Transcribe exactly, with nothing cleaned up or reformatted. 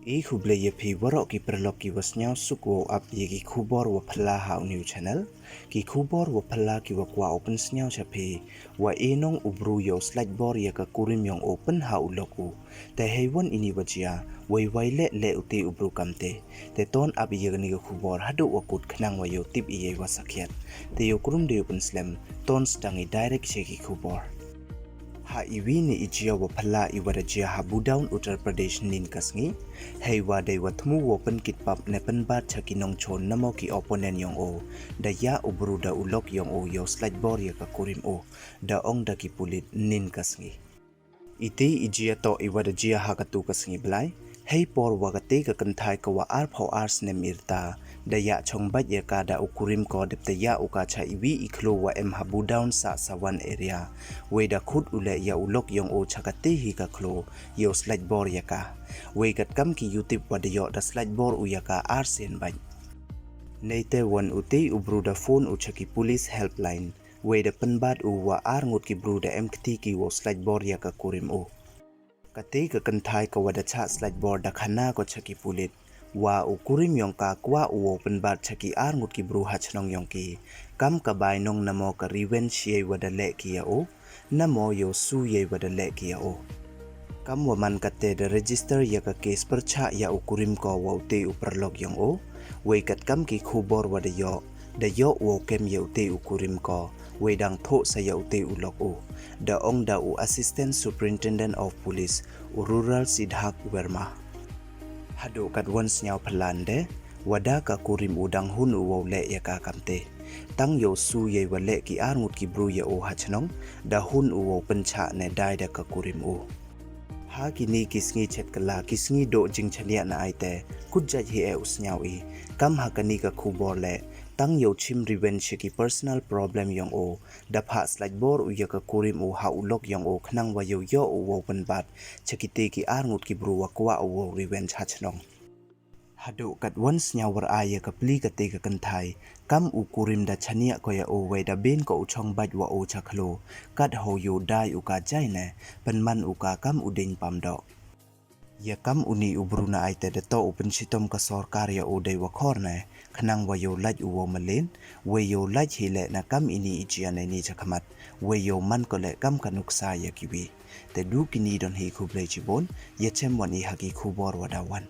I khublei ya phi waroh ki paralok ki wa sniawsuk wow ap ya ki khubor wa phylla ha u new channel. Ki khubor wa phylla ki wa kwah u pynsniaw cha phi, wa e nong u bru yow slaitbor ya ka kurim yong o pyn ha u lok u. Te heiwon ini wa jia, wei wei leh leh u te u bru kamte. Te ton ap ya kani ka khubor haduh wa kut khnang wa yow tip i yei wa sakhiat. Te yow krum de u pynslem, ton sdang i direct cha ki khubor. Ha iwi ni i jia wa phylla i wa da jia ha Budaun, Uttar Pradesh nin ka sngi. Heiwa dei wa thmu wow pynkit pap ne pynbat cha ki nongchon namo ki opponent yong o, da yah u bru da u lok yong o yow slaitbor ya ka kurim o, da ong da ki pulit nin ka sngi. Iti i jia toh i wa da jia ha katu ka sngi Blai. Hei por wa kate ka kynthai ka wa arphaw ar snem i rta, da yah chong bait ya ka da u kurim ko dep te yah u ka cha iwi i khlo wa em ha Budaun Sahsawan area. Wei da khut u leh ya u lok yong o cha kate hi ka khlo yow slaitbor ya ka. Wei katkam ki yutip wa da yoh, da slaitbor u ya ka ar sien bait. Neite won u te u bru da phone u cha ki police helpline. Wei da pynbat u wa ar ngut ki bru da em kti ki wow slaitbor ya ka kurim u. Kate ka kynthai ka wa da chah slaitbor da khana ko cha ki pulit wa u kurim yong ka kwah u wow pynbat cha ki ar ngut ki bru ha chnong yong ki, kam ka bai nong namo ka revenge yei wa da leh ki ya o, namo yow su yei wa da leh ki ya o. Kam wa man kate da register ya ka case pyrchah ya u kurim ko wa u te u paralok yong o. Wei katkam ki khubor wa da yoh, da yoh wow kem ya u te u kurim ko, wei dang thoh sa ya u te u lok u, da ong da u Assistant Superintendent of Police, u Rural Siddharth Verma. Haduh katwon sniaw phylla nde, wa da ka kurim u dang hun u wow leh ya ka kamte. Tang yow su yei wa leh ki ar ngut ki bru ya o ha chnong, da hun u wow pynchah ne dai da ka kurim u. Ha kini ki sngi chet kylla, ki sngi doh jingchaniah na aite, kut jait hi e u sniaw i. Kam ha kani ka khubor leh, tang yow chim revenge cha ki personal problem yong o, da phah slaitbor u ya ka kurim u ha u lok yong o khnang wa yow yoh u wow pynbat cha kite ki ar ngut ki bru wa kwah u wow revenge ha chnong. Haduh katwon sniaw war a ya ka pli kate ka kynthai, kam u kurim da chaniah ko ya o wei da bin ko u chong bait wa o cha khlo, kat ho yow dai u ka jai ne pynman u ka kam u ding pam doh. Ya kam uni u bru na aite da toh u pynchitom ka sorkar ya o dei wa khor ne, khnang wa yow lait u wow mlien, wei yow lait hi leh na kam ini i jia ne ni cha khmat, wei yow man ko leh kam ka nuksa ya kiwi. Te du kini don hi, khublei chibun, ya chem wan i ha ki khubor wa da wan.